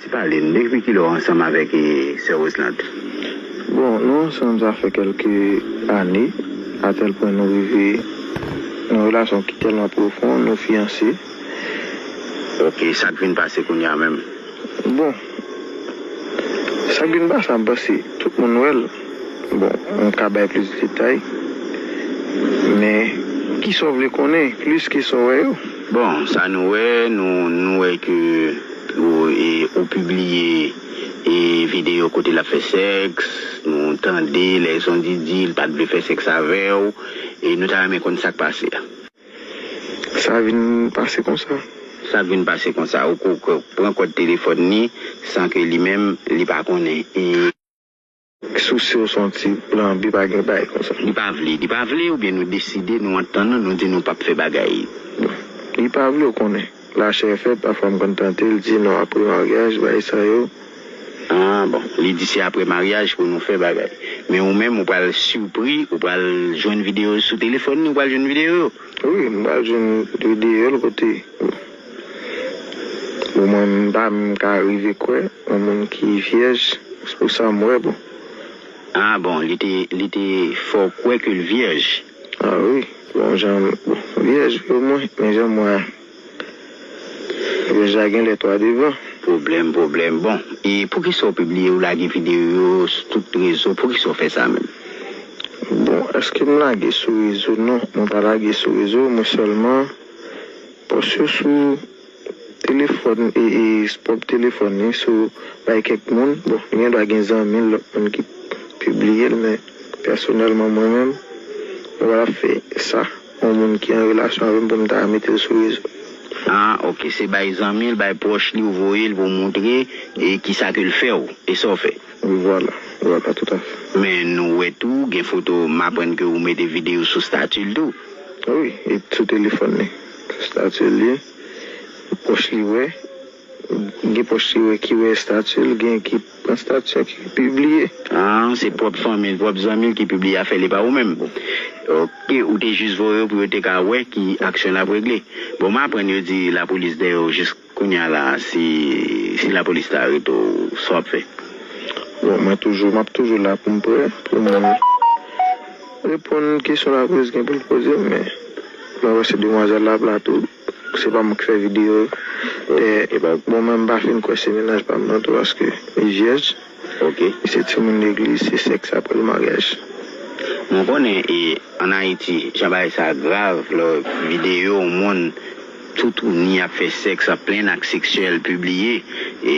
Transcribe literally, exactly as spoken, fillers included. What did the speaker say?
Pale n, depi kilè w ansanm avèk, e, sè Roseland? Bon, nou ansanm sa fè kèlke ane, atèl pwen nou rive nan yon relasyon ki tèlman pwofon, nou fiyanse. Ok, sa k vin pase kounye a menm? Bon, sa k vin pase a, m panse tout moun wè l. Bon, m ka bay plis detay. Men, kisa w vle konnen plis ke sa w wè yo? Bon, sa nou wè, nou, nou wè ke ou, e, ou pibliye, e, videyo kote l ap fè sèks, nou tande lèzon di di l pa t vle fè sèks avè w, e nou ta renmen konn sa k pase a. Sa vin pase konsa. Sa vin pase konsa. Ou, ou, ou pran kòd telefòn li san ke li menm li pa konnen. E sou se w se yon ti plan bi pa gen bagay konsa. Li pa vle, li pa vle, oubyen nou deside, nou antann nou, nou di nou p ap fè bagay. Li pa vle, ou konnen. Lachè fèb, pafwa m konn tante l, di non apre maryaj, bagay sa yo. Ah, bon. Li di se apre maryaj pou nou fè bagay. Men ou menm, ou pral sipri, ou pral jwenn videyo sou telefòn li, ou pral jwenn videyo yo. Wi, m pral jwenn videyo l kote. Bon, mwen, m pa menm ka rive kwè yon moun ki vyèj, se pou sa m wè, bon. Ah, bon, li te, li te fè w kwè ke l vyèj? Ah, wi. Bon, jan, bon, vyèj, omwen, men jan m wè a. Vyèj la gen lè twa devan. Pwoblèm, pwoblèm. Bon, e poukisa w pibliye, ou lage videyo yo sou tout rezo? Poukisa w fè sa menm? Bon, èske m lage sou rezo? Non, mwen pa lage sou rezo, mwen sèlman pòs yo sou telefòn, e, e, pwòp telefòn li, sou bay kèk moun. Bon, li gen dwa gen zanmi l, lòt moun ki pibliye l, men pèsonèlman, mwen menm, mwen pa t ap fè sa. Yon moun ki an relasyon avè m pou m ta mete l sou rezo. Ah, ok. Se bay zanmi l, bay pwòch li, ou voye l pou w montre, e kisa ke l fè w, e sa w fè. Wi, vwala. Vwala, toutafè. Men nou wè tou, gen foto, m aprann ke ou mete videyo sou stati l tou. Wi, e sou telefòn li. Sou stati l ye. Pwòch li wè. Gen pwòch li wè ki wè estati l, gen ki pran estati a ki pibliye. Ah, se pwòp fanmi l, pwòp zanmi l ki pibliye afè li, pa ou menm. Ok, ou te jis voye yo pou yo te ka wè ki aksyon l ap regle. Bon, m aprann yo di lapolis dèyè w jis kounye a la, si, si lapolis ta arete w, sa w ap fè? Bon, mwen toujou, m ap toujou la pou m prè, pou m reponn kesyon lapolis gen pou l poze m, men mwen wè se demwazèl la ap la tou. Se pa mwen k fè videyo. E, e bon, mwen m pa fin kwè se mennaj pa m nan tou, paske li vyèj. Ok. Li se timoun legliz, se sèks apre l maryaj. Mwen konnen, e, ann Ayiti, jan bagay sa grav, lè videyo moun toutouni ap fè sèks, ap plen ak seksyèl pibliye, e,